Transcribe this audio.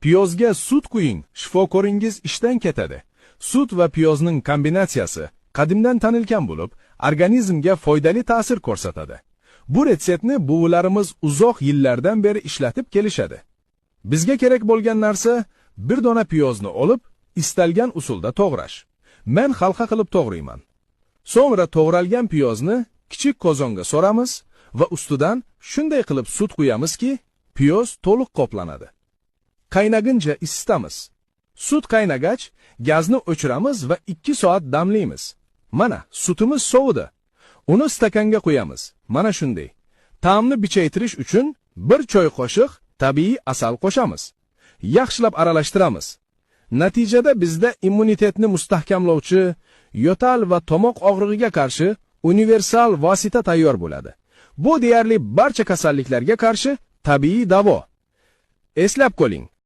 Piyozga sut quying, shifokoringiz ishdan ketadi. Sut va piyozning kombinatsiyasi qadimdan tanilgan bo'lib, organizmga foydali ta'sir ko'rsatadi. Bu retseptni buvilarimiz uzoq yillardan beri ishlatib kelishadi. Bizga kerak bo'lgan narsa bir dona piyozni olib, istalgan usulda to'g'rash. Men halqa qilib to'g'rayman. So'ngra to'g'ralgan piyozni kichik qozonga solamiz va ustidan shunday qilib sut quyamizki, piyoz to'liq qoplanadi. Qaynaguncha isitamiz. Sut qaynagach, gazni o'chiramiz va 2 soat damlaymiz. Mana, sutimiz sovidi. Uni stakanga quyamiz. Mana shunday. Ta'mni kuchaytirish uchun 1 choy qoshiq tabiiy asal qo'shamiz. Yaxshilab aralashtiramiz. Natijada bizda immunitetni mustahkamlovchi, yo'tal va tomoq og'rig'iga qarshi universal vosita tayyor bo'ladi. Bu deyarli barcha kasalliklarga qarshi tabiiy davo. Eslab qoling.